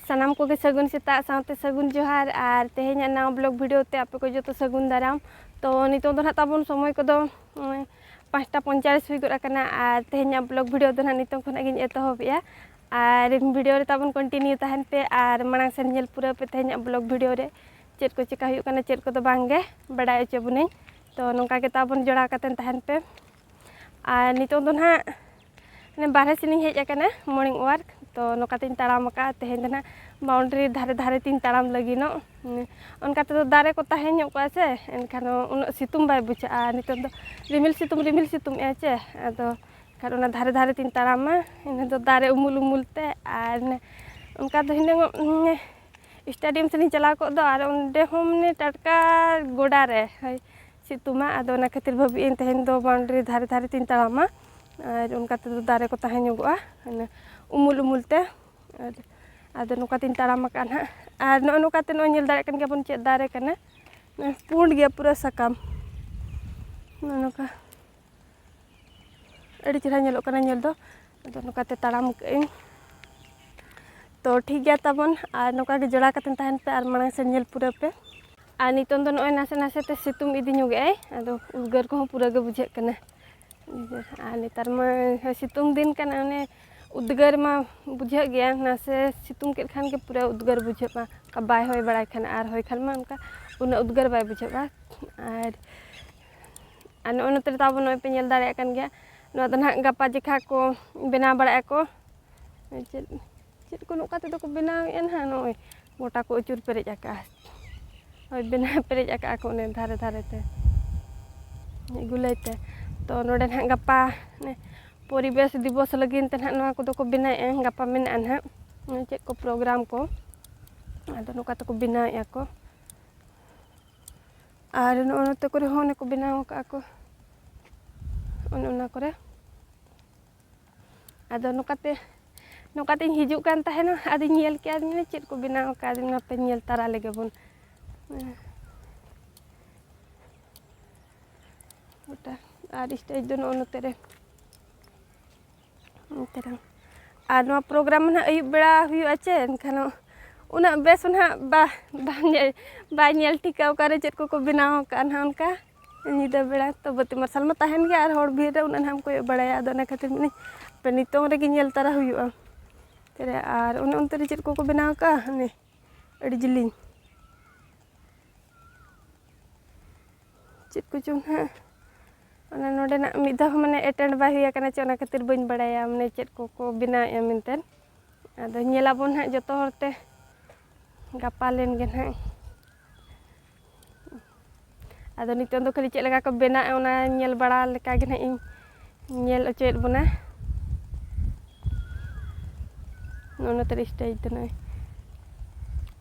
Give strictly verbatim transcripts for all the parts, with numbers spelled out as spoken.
ᱥᱟᱱᱟᱢ ᱠᱚᱜᱮ ᱥᱟᱹᱜᱩᱱ ᱥᱮᱛᱟᱜ ᱥᱟᱶᱛᱮ ᱥᱟᱹᱜᱩᱱ ᱡᱚᱦᱟᱨ᱾ ᱟᱨ ᱛᱮᱦᱮᱧᱟᱜ ᱱᱟᱣᱟ ᱵᱞᱚᱜ ᱵᱷᱤᱰᱤᱭᱳ ᱛᱮ ᱟᱯᱮ ᱠᱚ ᱡᱚᱛᱚ ᱥᱟᱹᱜᱩᱱ ᱫᱟᱨᱟᱢ᱾ ᱛᱚ ᱱᱤᱛᱚᱜ ᱫᱚ ᱱᱟᱦᱟᱜ ᱛᱟᱵᱚᱱ ᱥᱚᱢᱚᱭ ᱠᱚᱫᱚ ᱱᱚᱜᱼᱚᱭ ᱯᱟᱸᱪᱴᱟ ᱯᱚᱧᱪᱟᱞᱤᱥ ᱦᱩᱭ ᱜᱚᱫ ᱟᱠᱟᱱᱟ᱾ ᱟᱨ ᱛᱮᱦᱮᱧᱟᱜ ᱵᱞᱚᱜ ᱵᱷᱤᱰᱤᱭᱳ ᱫᱚ ᱱᱟᱦᱟᱜ ᱱᱤᱛᱚᱜ ᱠᱷᱚᱱᱟᱜ ᱜᱤᱧ ᱮᱛᱚᱦᱚᱵᱮᱜᱼᱟ᱾ ᱟᱨ ᱵᱷᱤᱰᱤᱭᱳ ᱨᱮ ᱛᱟᱵᱚᱱ ᱠᱚᱱᱴᱤᱱᱤᱭᱩ ᱛᱟᱦᱮᱱ ᱯᱮ ᱟᱨ ᱢᱟᱲᱟᱝ ᱥᱮᱱ ᱧᱮᱞ ᱯᱩᱨᱟᱹᱣ ᱯᱮ ᱛᱮᱦᱮᱧᱟᱜ ᱵᱞᱚᱜ ᱵᱷᱤᱰᱤᱭᱳ ᱨᱮ ᱪᱮᱫ ᱠᱚ ᱪᱮᱠᱟ ᱦᱩᱭᱩᱜ ᱠᱟᱱᱟ, ᱪᱮᱫ ᱠᱚᱫᱚ ᱵᱟᱝᱜᱮ ᱵᱟᱰᱟᱭ ᱦᱚᱪᱚ ᱵᱚᱱᱟᱹᱧ᱾ ᱛᱚ ᱱᱚᱝᱠᱟ ᱜᱮ ᱛᱟᱵᱚᱱ ᱡᱚᱲᱟᱣ ᱠᱟᱛᱮᱱ ᱛᱟᱦᱮᱱ ᱯᱮ᱾ ᱟᱨ ᱱᱤᱛᱚᱜ ᱫᱚ ᱱᱟᱦᱟᱜ ᱢᱟᱱᱮ ᱵᱟᱨᱦᱮ ᱥᱮᱱᱤᱧ ᱦᱮᱡ ᱟᱠᱟᱱᱟ, ᱢᱚᱨᱱᱤᱝ ᱳᱣᱟᱠ᱾ ᱛᱚ ᱱᱚᱝᱠᱟᱛᱤᱧ ᱛᱟᱲᱟᱢ ᱟᱠᱟᱫᱼᱟ ᱛᱮᱦᱮᱧ ᱫᱚ ᱱᱟᱦᱟᱜ ᱵᱟᱣᱩᱱᱰᱨᱤ ᱫᱷᱟᱨᱮ ᱫᱷᱟᱨᱮ ᱛᱤᱧ ᱛᱟᱲᱟᱢ ᱞᱟᱹᱜᱤᱫᱚᱜ᱾ ᱚᱱᱠᱟ ᱛᱮᱫᱚ ᱫᱟᱨᱮ ᱠᱚ ᱛᱟᱦᱮᱸ ᱧᱚᱜ ᱠᱚᱜᱼᱟ ᱥᱮ, ᱮᱱᱠᱷᱟᱱ ᱩᱱᱟᱹᱜ ᱥᱤᱛᱩᱝ ᱵᱟᱭ ᱵᱩᱡᱷᱟᱹᱜᱼᱟ᱾ ᱱᱤᱛᱚᱜ ᱫᱚ ᱨᱤᱢᱤᱞ ᱥᱤᱛᱩᱝ, ᱨᱤᱢᱤᱞ ᱥᱤᱛᱩᱝ ᱮᱜᱼᱟ ᱪᱮ, ᱟᱫᱚ ᱮᱱᱠᱷᱟᱱ ᱚᱱᱟ ᱫᱷᱟᱨᱮ ᱫᱷᱟᱨᱮ ᱛᱤᱧ ᱛᱟᱲᱟᱢᱟ᱾ ᱤᱱᱟᱹ ᱫᱚ ᱫᱟᱨᱮ ᱩᱢᱩᱞ ᱩᱢᱩᱞ ᱛᱮ, ᱟᱨ ᱚᱱᱠᱟ ᱫᱚ ᱦᱤᱱᱟᱹᱝ ᱥᱴᱮᱰᱤᱭᱟᱢ ᱥᱮᱫ ᱤᱧ ᱪᱟᱞᱟᱣ ᱠᱚᱜ ᱫᱚ, ᱟᱨ ᱚᱸᱰᱮ ᱦᱚᱸ ᱢᱟᱱᱮ ᱴᱟᱴᱠᱟ ᱜᱚᱰᱟ ᱨᱮ ᱦᱳᱭ ᱥᱤᱛᱩᱝᱟ᱾ ᱟᱫᱚ ᱚᱱᱟ ᱠᱷᱟᱹᱛᱤᱨ ᱵᱷᱟᱹᱵᱤᱭᱟᱹᱧ ᱛᱮᱦᱮᱧ ᱫᱚ ᱵᱟᱣᱩᱱᱰᱨᱤ ᱫᱷᱟᱨᱮ ᱫᱷᱟᱨᱮ ᱛᱤᱧ ᱛᱟᱲᱟᱢᱟ, ᱟᱨ ᱚᱱᱠᱟ ᱛᱮᱫᱚ ᱫᱟᱨᱮ ᱠᱚ ᱛᱟᱦᱮᱸ ᱧᱚᱜᱚᱜᱼᱟ ᱢᱟᱱᱮ ᱩᱢᱩᱞ ᱩᱢᱩᱞ ᱛᱮ᱾ ᱟᱨ ᱟᱫᱚ ᱱᱚᱝᱠᱟ ᱛᱤᱧ ᱛᱟᱲᱟᱢ ᱟᱠᱟᱫᱼᱟ ᱱᱟᱦᱟᱜ᱾ ᱟᱨ ᱱᱚᱜᱼᱚ ᱱᱚᱝᱠᱟ ᱛᱮ ᱱᱚᱜᱼᱚᱭ ᱧᱮᱞ ᱫᱟᱲᱮᱭᱟᱜ ᱠᱟᱱ ᱜᱮᱭᱟ ᱵᱚᱱ ᱪᱮᱫ ᱫᱟᱨᱮ ᱠᱟᱱᱟ, ᱱᱚᱜᱼᱚᱭ ᱯᱩᱸᱰ ᱜᱮᱭᱟ ᱯᱩᱨᱟᱹ ᱥᱟᱠᱟᱢ, ᱱᱚᱜᱼᱚ ᱱᱚᱝᱠᱟ᱾ ᱟᱹᱰᱤ ᱪᱮᱦᱨᱟ ᱧᱮᱞᱚᱜ ᱠᱟᱱᱟ ᱧᱮᱞ ᱫᱚ᱾ ᱟᱫᱚ ᱱᱚᱝᱠᱟᱛᱮ ᱛᱟᱲᱟᱢ ᱠᱟᱜ ᱟᱹᱧ᱾ ᱛᱚ ᱴᱷᱤᱠ ᱜᱮᱭᱟ ᱛᱟᱵᱚᱱ, ᱟᱨ ᱱᱚᱝᱠᱟ ᱜᱮ ᱡᱚᱲᱟᱣ ᱠᱟᱛᱮᱫ ᱛᱟᱦᱮᱱ ᱯᱮ ᱟᱨ ᱢᱟᱲᱟᱝ ᱥᱮᱫ ᱧᱮᱞ ᱯᱩᱨᱟᱹᱣ ᱯᱮ᱾ ᱟᱨ ᱱᱤᱛᱚᱝ ᱫᱚ ᱱᱚᱜᱼᱚᱭ ᱱᱟᱥᱮ ᱱᱟᱥᱮ ᱛᱮ ᱥᱤᱛᱩᱝ ᱤᱫᱤ ᱧᱚᱜᱮᱜᱼᱟᱭ, ᱟᱫᱚ ᱩᱫᱽᱜᱟᱹᱨ ᱠᱚᱦᱚᱸ ᱯᱩᱨᱟᱹ ᱜᱮ ᱵᱩᱡᱷᱟᱹᱜ ᱠᱟᱱᱟ᱾ ᱟᱨ ᱱᱮᱛᱟᱨ ᱢᱟ ᱥᱤᱛᱩᱝ ᱫᱤᱱ ᱠᱟᱱᱟ, ᱚᱱᱮ ᱩᱫᱽᱜᱟᱹᱨ ᱢᱟ ᱵᱩᱡᱷᱟᱹᱜ ᱜᱮᱭᱟ, ᱱᱟᱥᱮ ᱥᱤᱛᱩᱝ ᱠᱮᱫ ᱠᱷᱟᱱ ᱜᱮ ᱯᱩᱨᱟᱹ ᱩᱫᱽᱜᱟᱹᱨ ᱵᱩᱡᱷᱟᱹᱜᱼᱟ᱾ ᱚᱱᱠᱟ ᱵᱟᱭ ᱦᱚᱭ ᱵᱟᱲᱟᱭ ᱠᱷᱟᱱ, ᱟᱨ ᱦᱚᱭ ᱠᱷᱟᱱ ᱢᱟ ᱚᱱᱠᱟ ᱩᱱᱟᱹᱜ ᱩᱫᱽᱜᱟᱹᱨ ᱵᱟᱭ ᱵᱩᱡᱷᱟᱹᱜᱼᱟ᱾ ᱟᱨ ᱟᱨ ᱱᱚᱜᱼᱚᱭ ᱱᱚᱛᱮ ᱨᱮ ᱛᱟᱵᱚᱱ ᱱᱚᱜᱼᱚᱭ ᱯᱮ ᱧᱮᱞ ᱫᱟᱲᱮᱭᱟᱜ ᱠᱟᱱ ᱜᱮᱭᱟ, ᱱᱚᱣᱟ ᱫᱚ ᱱᱟᱦᱟᱜ ᱜᱟᱯᱟ ᱡᱮᱠᱷᱟ ᱠᱚ ᱵᱮᱱᱟᱣ ᱵᱟᱲᱟᱭᱟ ᱠᱚ᱾ ᱪᱮᱫ, ᱪᱮᱫ ᱠᱚ ᱱᱚᱝᱠᱟ ᱛᱮᱫᱚ ᱠᱚ ᱵᱮᱱᱟᱣᱮᱫᱼᱟ ᱱᱟᱦᱟᱜ, ᱱᱚᱜᱼᱚᱭ ᱜᱚᱴᱟ ᱠᱚ ᱟᱹᱪᱩᱨ ᱯᱮᱨᱮᱡ ᱟᱠᱟᱜᱼᱟ᱾ ᱦᱳᱭ, ᱵᱮᱱᱟᱣ ᱯᱮᱨᱮᱡ ᱟᱠᱟᱜᱼᱟ ᱠᱚ ᱚᱱᱮ ᱫᱷᱟᱨᱮ ᱫᱷᱟᱨᱮ ᱛᱮ, ᱜᱩᱞᱟᱹᱭ ᱛᱮ᱾ ᱛᱚ ᱱᱚᱰᱮ ᱱᱟᱦᱟᱜ ᱜᱟᱯᱟ ᱚᱱᱮ ᱯᱚᱨᱤᱵᱮᱥ ᱫᱤᱵᱚᱥ ᱞᱟᱹᱜᱤᱫ ᱛᱮ ᱱᱟᱦᱟᱜ ᱱᱚᱣᱟ ᱠᱚᱫᱚ ᱠᱚ ᱵᱮᱱᱟᱣᱮᱫᱼᱟ᱾ ᱜᱟᱯᱟ ᱢᱮᱱᱟᱜᱼᱟ ᱱᱟᱦᱟᱜ ᱪᱮᱫ ᱠᱚ ᱯᱨᱳᱜᱨᱟᱢ ᱠᱚ, ᱟᱫᱚ ᱱᱚᱝᱠᱟ ᱛᱮᱠᱚ ᱵᱮᱱᱟᱣᱮᱫᱼᱟ ᱠᱚ᱾ ᱟᱨ ᱱᱚᱜᱼᱚ ᱱᱚᱛᱮ ᱠᱚᱨᱮ ᱦᱚᱸ ᱚᱱᱮ ᱠᱚ ᱵᱮᱱᱟᱣ ᱟᱠᱟᱫᱼᱟ ᱠᱚ, ᱚᱱᱮ ᱚᱱᱟ ᱠᱚᱨᱮ᱾ ᱟᱫᱚ ᱱᱚᱝᱠᱟᱛᱮ, ᱱᱚᱝᱠᱟᱛᱤᱧ ᱦᱤᱡᱩᱜ ᱠᱟᱱ ᱛᱟᱦᱮᱱᱟ, ᱟᱫᱚᱧ ᱧᱮᱞ ᱠᱮᱜᱼᱟ, ᱢᱮᱱᱟ ᱪᱮᱫ ᱠᱚ ᱵᱮᱱᱟᱣ ᱟᱠᱟᱫ, ᱟᱫᱚᱧ ᱦᱟᱯᱮ ᱧᱮᱞ ᱛᱟᱨᱟ ᱞᱮᱜᱮ ᱵᱚᱱ᱾ ᱜᱚᱴᱟ ᱟᱨ ᱥᱴᱮᱡᱽ ᱫᱚ ᱱᱚᱜᱼᱚ ᱱᱚᱛᱮ ᱨᱮ, ᱱᱚᱛᱮ ᱨᱮ᱾ ᱟᱨ ᱱᱚᱣᱟ ᱯᱨᱳᱜᱨᱟᱢ ᱢᱟ ᱱᱟᱦᱟᱜ ᱟᱹᱭᱩᱵ ᱵᱮᱲᱟ ᱦᱩᱭᱩᱜᱼᱟ ᱪᱮ, ᱮᱱᱠᱷᱟᱱ ᱩᱱᱟᱹᱜ ᱵᱮᱥ ᱱᱟᱦᱟᱜ ᱵᱟ-, ᱵᱟᱝ ᱧᱮ-, ᱵᱟᱭ ᱧᱮᱞ ᱴᱷᱤᱠᱟ ᱚᱠᱟᱨᱮ ᱪᱮᱫ ᱠᱚᱠᱚ ᱵᱮᱱᱟᱣ ᱟᱠᱟᱫᱼᱟ ᱱᱟᱦᱟᱜ ᱚᱱᱠᱟ ᱧᱤᱫᱟᱹ ᱵᱮᱲᱟ᱾ ᱛᱚ ᱵᱟᱹᱛᱤ ᱢᱟᱨᱥᱟᱞ ᱢᱟ ᱛᱟᱦᱮᱱ ᱜᱮᱭᱟ ᱟᱨ ᱦᱚᱲ ᱵᱷᱤᱲ ᱨᱮ ᱩᱱᱟᱹᱜ ᱱᱟᱦᱟᱜ ᱮᱢ ᱠᱚᱭᱚᱜ ᱵᱟᱲᱟᱭᱟ, ᱟᱫᱚ ᱚᱱᱟ ᱠᱷᱟᱹᱛᱤᱨ ᱢᱮᱱᱟᱹᱧ ᱦᱟᱯᱮ ᱱᱤᱛᱚᱝ ᱨᱮᱜᱮ ᱧᱮᱞ ᱛᱟᱨᱟ ᱦᱩᱭᱩᱜᱼᱟ᱾ ᱛᱮᱨᱮ ᱟᱨ ᱚᱱᱮ ᱚᱱᱛᱮ ᱨᱮ ᱪᱮᱫ ᱠᱚᱠᱚ ᱵᱮᱱᱟᱣ ᱟᱠᱟᱫᱼᱟ, ᱦᱟᱱᱮ ᱟᱹᱰᱤ ᱡᱤᱞᱤᱧ ᱪᱮᱫ ᱠᱚᱪᱚᱝ ᱱᱟᱦᱟᱜ, ᱚᱱᱟ ᱱᱚᱰᱮᱱᱟᱜ ᱢᱤᱫ ᱫᱷᱟᱣ ᱦᱚᱸ ᱢᱟᱱᱮ ᱮᱴᱮᱱᱰ ᱵᱟᱭ ᱦᱩᱭ ᱟᱠᱟᱱᱟ ᱪᱮ, ᱚᱱᱟ ᱠᱷᱟᱹᱛᱤᱨ ᱵᱟᱹᱧ ᱵᱟᱲᱟᱭᱟ ᱢᱟᱱᱮ ᱪᱮᱫ ᱠᱚᱠᱚ ᱵᱮᱱᱟᱣᱮᱫᱼᱟ ᱢᱮᱱᱛᱮ᱾ ᱟᱫᱚ ᱧᱮᱞᱟᱵᱚᱱ ᱱᱟᱦᱟᱜ ᱡᱚᱛᱚ ᱦᱚᱲᱛᱮ ᱜᱟᱯᱟ ᱞᱮᱱ ᱜᱮ ᱱᱟᱦᱟᱜ᱾ ᱟᱫᱚ ᱱᱤᱛᱚᱝ ᱫᱚ ᱠᱷᱟᱹᱞᱤ ᱪᱮᱫ ᱞᱮᱠᱟ ᱠᱚ ᱵᱮᱱᱟᱣᱮᱫᱼᱟ ᱚᱱᱟ ᱧᱮᱞ ᱵᱟᱲᱟ ᱞᱮᱠᱟ ᱜᱮ ᱱᱟᱦᱟᱜ ᱤᱧ ᱧᱮᱞ ᱦᱚᱪᱚᱭᱮᱫ ᱵᱚᱱᱟ᱾ ᱱᱚᱜᱼᱚ ᱱᱚᱛᱮ ᱨᱮ ᱥᱴᱮᱡᱽ ᱫᱚ ᱱᱚᱜᱼᱚᱭ᱾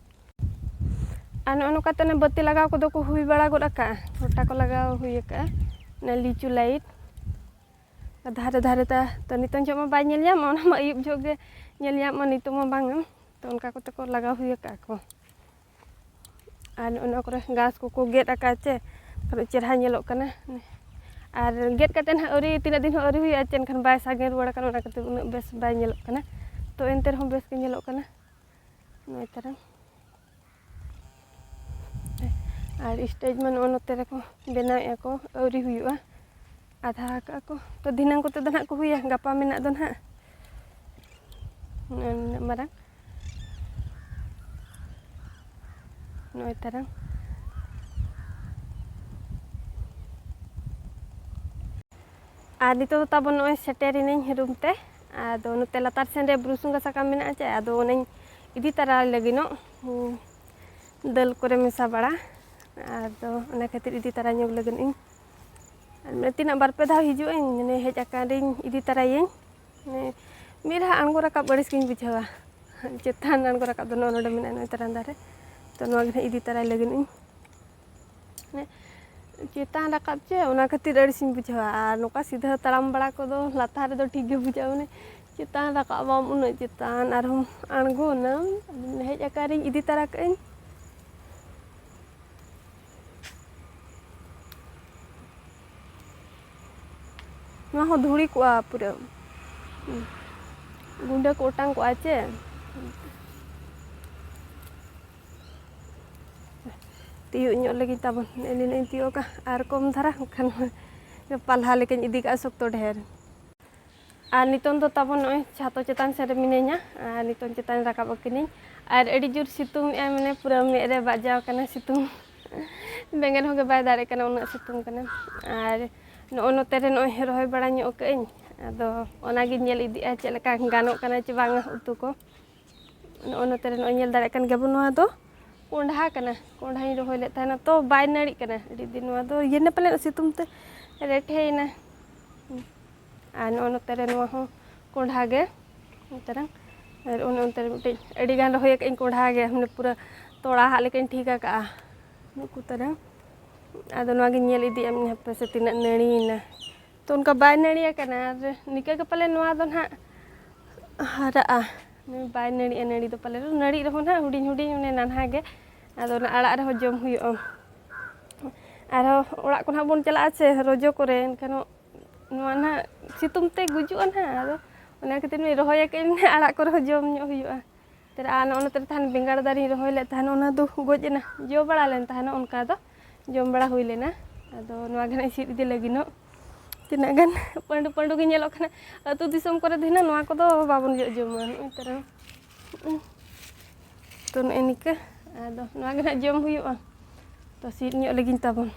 ᱟᱨ ᱱᱚᱜᱼᱚ ᱱᱚᱝᱠᱟ ᱛᱮ ᱚᱱᱟ ᱵᱟᱹᱛᱤ ᱞᱟᱜᱟᱣ ᱠᱚᱫᱚ ᱠᱚ ᱦᱩᱭ ᱵᱟᱲᱟ ᱜᱚᱫ ᱟᱠᱟᱫᱼᱟ, ᱜᱚᱴᱟ ᱠᱚ ᱞᱟᱜᱟᱣ ᱦᱩᱭ ᱟᱠᱟᱫᱼᱟ ᱚᱱᱟ ᱞᱤᱪᱩ ᱞᱟᱭᱤᱴ ᱫᱷᱟᱨᱮ ᱫᱷᱟᱨᱮ ᱛᱮ᱾ ᱛᱚ ᱱᱤᱛᱚᱝ ᱡᱚᱦᱚᱜ ᱢᱟ ᱵᱟᱭ ᱧᱮᱞ ᱧᱟᱢᱚᱜ, ᱚᱱᱟ ᱢᱟ ᱟᱹᱭᱩᱵ ᱡᱚᱦᱚᱜ ᱜᱮ ᱧᱮᱞ ᱧᱟᱢᱚᱜᱼᱟ, ᱱᱤᱛᱚᱜ ᱢᱟ ᱵᱟᱝᱟ᱾ ᱛᱚ ᱚᱱᱠᱟ ᱠᱚᱛᱮ ᱠᱚ ᱞᱟᱜᱟᱣ ᱦᱩᱭ ᱟᱠᱟᱫᱼᱟ ᱠᱚ᱾ ᱟᱨ ᱱᱚᱜᱼᱚ ᱱᱚᱣᱟ ᱠᱚᱨᱮ ᱜᱷᱟᱥ ᱠᱚᱠᱚ ᱜᱮᱫ ᱟᱠᱟᱫᱼᱟ ᱪᱮ, ᱠᱟᱹᱴᱤᱡ ᱪᱮᱦᱨᱟ ᱧᱮᱞᱚᱜ ᱠᱟᱱᱟ᱾ ᱟᱨ ᱜᱮᱫ ᱠᱟᱛᱮ ᱱᱟᱦᱟᱜ ᱟᱹᱣᱨᱤ, ᱛᱤᱱᱟᱹᱜ ᱫᱤᱱ ᱦᱚᱸ ᱟᱹᱣᱨᱤ ᱦᱩᱭᱩᱜᱼᱟ ᱪᱮ, ᱮᱱᱠᱷᱟᱱ ᱵᱟᱭ ᱥᱟᱜᱮᱱ ᱨᱩᱣᱟᱹᱲ ᱟᱠᱟᱱᱟ, ᱚᱱᱟ ᱠᱷᱟᱹᱛᱤᱨ ᱩᱱᱟᱹᱜ ᱵᱮᱥ ᱵᱟᱭ ᱧᱮᱞᱚᱜ ᱠᱟᱱᱟ᱾ ᱛᱚ ᱮᱱᱛᱮ ᱨᱮᱦᱚᱸ ᱵᱮᱥ ᱜᱮ ᱧᱮᱞᱚᱜ ᱠᱟᱱᱟ᱾ ᱱᱚᱜᱼᱚᱭ ᱛᱟᱨᱟᱝ ᱟᱨ ᱥᱴᱮᱡᱽ ᱢᱟ ᱱᱚᱜᱼᱚ ᱱᱚᱛᱮ ᱨᱮᱠᱚ ᱵᱮᱱᱟᱣᱮᱫᱼᱟ ᱠᱚ, ᱟᱹᱣᱨᱤ ᱦᱩᱭᱩᱜᱼᱟ, ᱟᱫᱷᱟ ᱟᱠᱟᱫᱼᱟ ᱠᱚ᱾ ᱛᱚ ᱫᱷᱤᱱᱟᱹᱝ ᱠᱚᱛᱮ ᱫᱚ ᱱᱟᱦᱟᱜ ᱠᱚ ᱦᱩᱭᱟ, ᱜᱟᱯᱟ ᱢᱮᱱᱟᱜ ᱫᱚ ᱱᱟᱦᱟᱜ᱾ ᱱᱚᱜᱼᱚᱭ ᱱᱩᱱᱟᱹᱜ ᱢᱟᱨᱟᱝ, ᱱᱚᱜᱼᱚᱭ ᱛᱟᱨᱟᱝ᱾ ᱟᱨ ᱱᱤᱛᱚᱜ ᱫᱚ ᱛᱟᱵᱚᱱ ᱱᱚᱜᱼᱚᱭ ᱥᱮᱴᱮᱨᱮᱱᱟᱹᱧ ᱨᱩᱢ ᱛᱮ᱾ ᱟᱫᱚ ᱱᱚᱛᱮ ᱞᱟᱛᱟᱨ ᱥᱮᱱ ᱨᱮ ᱵᱩᱨᱩ ᱥᱩᱸᱜᱟ ᱥᱟᱠᱟᱢ ᱢᱮᱱᱟᱜᱼᱟ ᱪᱮ, ᱟᱫᱚ ᱚᱱᱟᱧ ᱤᱫᱤ ᱛᱟᱨᱟ ᱞᱟᱹᱜᱤᱫᱚᱜ, ᱦᱩᱸ, ᱫᱟᱹᱞ ᱠᱚᱨᱮ ᱢᱮᱥᱟ ᱵᱟᱲᱟ᱾ ᱟᱫᱚ ᱚᱱᱟ ᱠᱷᱟᱹᱛᱤᱨ ᱤᱫᱤ ᱛᱟᱨᱟ ᱧᱚᱜ ᱞᱟᱹᱜᱤᱫ ᱤᱧ᱾ ᱟᱨ ᱢᱟᱱᱮ ᱛᱤᱱᱟᱹᱜ ᱵᱟᱨ ᱯᱮ ᱫᱷᱟᱣ ᱦᱤᱡᱩᱜ ᱟᱹᱧ, ᱢᱟᱱᱮ ᱦᱮᱡ ᱟᱠᱟᱱ ᱨᱤᱧ ᱤᱫᱤ ᱛᱟᱨᱟᱭᱟᱹᱧ᱾ ᱢᱟᱱᱮ ᱢᱤᱫ ᱫᱷᱟᱣ ᱟᱬᱜᱚ ᱨᱟᱠᱟᱵ ᱟᱹᱲᱤᱥ ᱜᱤᱧ ᱵᱩᱡᱷᱟᱹᱣᱟ᱾ ᱪᱮᱛᱟᱱ ᱟᱬᱜᱚ ᱨᱟᱠᱟᱵ ᱫᱚ ᱱᱚᱜᱼᱚ ᱱᱚᱰᱮ ᱢᱮᱱᱟᱜᱼᱟ, ᱱᱚᱜᱼᱚᱭ ᱛᱟᱨᱟᱱᱫᱟ ᱨᱮ᱾ ᱛᱚ ᱱᱚᱣᱟ ᱜᱮ ᱱᱟᱦᱟᱜ ᱤᱫᱤ ᱛᱟᱨᱟᱭ ᱞᱟᱹᱜᱤᱫ ᱤᱧ᱾ ᱢᱟᱱᱮ ᱪᱮᱛᱟᱱ ᱨᱟᱠᱟᱵ ᱪᱮ, ᱚᱱᱟ ᱠᱷᱟᱹᱛᱤᱨ ᱟᱹᱲᱤᱥᱤᱧ ᱵᱩᱡᱷᱟᱹᱣᱟ᱾ ᱟᱨ ᱱᱚᱝᱠᱟ ᱥᱤᱫᱷᱟᱹ ᱛᱟᱲᱟᱢ ᱵᱟᱲᱟ ᱠᱚᱫᱚ ᱞᱟᱛᱟᱨ ᱨᱮᱫᱚ ᱴᱷᱤᱠ ᱜᱮ ᱵᱩᱡᱷᱟᱹᱜᱼᱟ, ᱢᱟᱱᱮ ᱪᱮᱛᱟᱱ ᱨᱟᱠᱟᱵ ᱟᱢ ᱩᱱᱟᱹᱜ ᱪᱮᱛᱟᱱ, ᱟᱨᱦᱚᱸ ᱟᱬᱜᱚᱱᱟᱢ᱾ ᱦᱮᱡ ᱟᱠᱟᱱ ᱨᱤᱧ ᱤᱫᱤ ᱛᱟᱨᱟ ᱠᱟᱜ ᱟᱹᱧ᱾ ᱱᱚᱣᱟ ᱦᱚᱸ ᱫᱷᱩᱲᱤ ᱠᱚᱜᱼᱟ ᱯᱩᱨᱟᱹ᱾ ᱦᱩᱸ᱾ ᱜᱩᱸᱰᱟᱹ ᱠᱚ ᱚᱴᱟᱝ ᱠᱚᱜᱼᱟ ᱪᱮ? ᱛᱤᱭᱳᱜ ᱧᱚᱜ ᱞᱟᱹᱜᱤᱫ ᱛᱟᱵᱚᱱ, ᱱᱮᱜᱼᱮ ᱱᱤᱱᱟᱹᱜ ᱤᱧ ᱛᱤᱭᱳᱜ ᱟᱠᱟᱫᱼᱟ, ᱟᱨ ᱠᱚᱢ ᱫᱷᱟᱨᱟ, ᱵᱟᱠᱷᱟᱱ ᱯᱟᱞᱦᱟ ᱞᱮᱠᱟᱧ ᱤᱫᱤ ᱠᱟᱜᱼᱟ ᱥᱚᱠᱛᱚ ᱰᱷᱮᱨ᱾ ᱟᱨ ᱱᱤᱛᱚᱝ ᱫᱚ ᱛᱟᱵᱚᱱ ᱱᱚᱜᱼᱚᱭ ᱪᱷᱟᱛᱚ ᱪᱮᱛᱟᱱ ᱥᱮᱫ ᱨᱮ ᱢᱤᱱᱟᱹᱧᱟ, ᱟᱨ ᱱᱤᱛᱚᱝ ᱪᱮᱛᱟᱱ ᱨᱮ ᱨᱟᱠᱟᱵ ᱟᱠᱟᱱᱟᱹᱧ᱾ ᱟᱨ ᱟᱹᱰᱤ ᱡᱳᱨ ᱥᱤᱛᱩᱝ ᱮᱜᱼᱟᱭ, ᱢᱟᱱᱮ ᱯᱩᱨᱟᱹ ᱢᱮᱫ ᱨᱮ ᱵᱟᱡᱟᱣ ᱠᱟᱱᱟ ᱥᱤᱛᱩᱝ᱾ ᱵᱮᱸᱜᱮᱫ ᱦᱚᱸ ᱜᱮ ᱵᱟᱭ ᱫᱟᱲᱮᱭᱟᱜ ᱠᱟᱱᱟ, ᱩᱱᱟᱹᱜ ᱥᱤᱛᱩᱝ ᱠᱟᱱᱟ᱾ ᱟᱨ ᱱᱚᱜᱼᱚ ᱱᱚᱛᱮ ᱨᱮ ᱱᱚᱜᱼᱚᱭ ᱨᱚᱦᱚᱭ ᱵᱟᱲᱟ ᱧᱚᱜ ᱠᱟᱜ ᱟᱹᱧ, ᱟᱫᱚ ᱚᱱᱟᱜᱤᱧ ᱧᱮᱞ ᱤᱫᱤᱜᱼᱟ ᱪᱮᱫ ᱞᱮᱠᱟ ᱜᱟᱱᱚᱜ ᱠᱟᱱᱟ ᱪᱮ ᱵᱟᱝᱟ ᱩᱛᱩ ᱠᱚ᱾ ᱱᱚᱜᱼᱚ ᱱᱚᱛᱮ ᱨᱮ ᱱᱚᱜᱼᱚᱭ ᱧᱮᱞ ᱫᱟᱲᱮᱭᱟᱜ ᱠᱟᱱ ᱜᱮᱭᱟ ᱵᱚᱱ, ᱱᱚᱣᱟ ᱫᱚ ᱠᱚᱸᱰᱷᱟ ᱠᱟᱱᱟ᱾ ᱠᱚᱸᱰᱷᱟᱧ ᱨᱚᱦᱚᱭ ᱞᱮᱫ ᱛᱟᱦᱮᱱᱟ, ᱛᱚ ᱵᱟᱭ ᱱᱟᱹᱲᱤᱜ ᱠᱟᱱᱟ ᱟᱹᱰᱤ ᱫᱤᱱ᱾ ᱱᱚᱣᱟ ᱫᱚ ᱤᱭᱟᱹ ᱱᱟ ᱯᱟᱞᱮᱱ ᱥᱤᱛᱩᱝ ᱛᱮ ᱨᱮᱴᱷᱮᱭᱮᱱᱟ᱾ ᱟᱨ ᱱᱚᱜᱼᱚ ᱱᱚᱛᱮ ᱨᱮ ᱱᱚᱣᱟ ᱦᱚᱸ ᱠᱚᱸᱰᱷᱟ ᱜᱮ, ᱱᱚᱛᱮ ᱨᱮ᱾ ᱟᱨ ᱚᱱᱮ ᱚᱱᱛᱮ ᱨᱮ ᱢᱤᱫᱴᱤᱡ ᱟᱹᱰᱤ ᱜᱟᱱ ᱨᱚᱦᱚᱭ ᱟᱠᱟᱫ ᱟᱹᱧ ᱠᱚᱸᱰᱷᱟ ᱜᱮ, ᱢᱟᱱᱮ ᱯᱩᱨᱟᱹ ᱛᱚᱲᱟ ᱦᱟᱜ ᱞᱮᱠᱟᱧ ᱴᱷᱤᱠ ᱟᱠᱟᱜᱼᱟ ᱱᱩᱠᱩ ᱛᱟᱨᱟ᱾ ᱟᱫᱚ ᱱᱚᱣᱟ ᱜᱤᱧ ᱧᱮᱞ ᱤᱫᱤᱭᱮᱫᱼᱟ ᱦᱟᱯᱮ ᱥᱮ ᱛᱤᱱᱟᱹᱜ ᱱᱟᱹᱲᱤᱭᱮᱱᱟ᱾ ᱛᱚ ᱚᱱᱠᱟ ᱵᱟᱭ ᱱᱟᱹᱲᱤ ᱟᱠᱟᱱᱟ, ᱟᱨ ᱱᱤᱝᱠᱟᱹ ᱜᱮ ᱯᱟᱞᱮ ᱱᱚᱣᱟ ᱫᱚ ᱱᱟᱦᱟᱜ ᱦᱟᱨᱟᱜᱼᱟ᱾ ᱱᱩᱭ ᱵᱟᱭ ᱱᱟᱹᱲᱤᱜᱼᱟ, ᱱᱟᱹᱲᱤ ᱫᱚ ᱯᱟᱞᱮ ᱱᱟᱹᱲᱤᱜ ᱨᱮᱦᱚᱸ ᱱᱟᱦᱟᱜ ᱦᱩᱰᱤᱧ ᱦᱩᱰᱤᱧ, ᱚᱱᱮ ᱱᱟᱱᱦᱟ ᱜᱮ᱾ ᱟᱫᱚ ᱚᱱᱟ ᱟᱲᱟᱜ ᱨᱮᱦᱚᱸ ᱡᱚᱢ ᱦᱩᱭᱩᱜᱼᱟ᱾ ᱟᱨᱦᱚᱸ ᱚᱲᱟᱜ ᱠᱚ ᱱᱟᱦᱟᱜ ᱵᱚᱱ ᱪᱟᱞᱟᱜᱼᱟ ᱥᱮ ᱨᱚᱡᱚ ᱠᱚᱨᱮ, ᱮᱱᱠᱷᱟᱱ ᱱᱚᱣᱟ ᱱᱟᱦᱟᱜ ᱥᱤᱛᱩᱝ ᱛᱮ ᱜᱩᱡᱩᱜᱼᱟ ᱱᱟᱦᱟᱜ᱾ ᱟᱫᱚ ᱚᱱᱟ ᱠᱷᱟᱹᱛᱤᱨ ᱱᱩᱭ ᱨᱚᱦᱚᱭ ᱟᱠᱟᱫ ᱟᱹᱧ, ᱟᱲᱟᱜ ᱠᱚᱨᱮ ᱦᱚᱸ ᱡᱚᱢ ᱧᱚᱜ ᱦᱩᱭᱩᱜᱼᱟ᱾ ᱛᱟᱨᱟ ᱟᱨ ᱱᱚᱜᱼᱚ ᱱᱚᱛᱮ ᱨᱮ ᱛᱟᱦᱮᱱ ᱵᱮᱸᱜᱟᱲ ᱫᱟᱨᱮᱧ ᱨᱚᱦᱚᱭ ᱞᱮᱫ ᱛᱟᱦᱮᱱ, ᱚᱱᱟ ᱫᱚ ᱜᱚᱡ ᱮᱱᱟ, ᱡᱚ ᱵᱟᱲᱟ ᱞᱮᱱ ᱛᱟᱦᱮᱱᱟ, ᱚᱱᱠᱟ ᱫᱚ ᱡᱚᱢ ᱵᱟᱲᱟ ᱦᱩᱭ ᱞᱮᱱᱟ᱾ ᱟᱫᱚ ᱱᱚᱣᱟ ᱜᱮ ᱱᱟᱦᱟᱜ ᱤᱧ ᱥᱤᱫ ᱤᱫᱤ ᱞᱟᱹᱜᱤᱫ ᱱᱚᱜ᱾ ᱛᱤᱱᱟᱹᱜ ᱜᱟᱱ ᱯᱟᱺᱰᱩ ᱯᱟᱺᱰᱩ ᱜᱮ ᱧᱮᱞᱚᱜ ᱠᱟᱱᱟ᱾ ᱟᱹᱛᱩ ᱫᱤᱥᱚᱢ ᱠᱚᱨᱮ ᱫᱚ ᱦᱤᱱᱟᱹ ᱱᱚᱣᱟ ᱠᱚᱫᱚ ᱵᱟᱵᱚᱱ ᱡᱚᱜ ᱡᱚᱢᱟ, ᱱᱚᱜᱼᱚᱭ ᱛᱟᱨᱟ᱾ ᱛᱚ ᱱᱚᱜᱼᱚᱭ ᱱᱤᱝᱠᱟᱹ, ᱟᱫᱚ ᱱᱚᱣᱟ ᱜᱮ ᱱᱟᱦᱟᱜ ᱡᱚᱢ ᱦᱩᱭᱩᱜᱼᱟ᱾ ᱛᱚ ᱥᱤᱫ ᱧᱚᱜ ᱞᱟᱹᱜᱤᱫ ᱛᱟᱵᱚᱱ᱾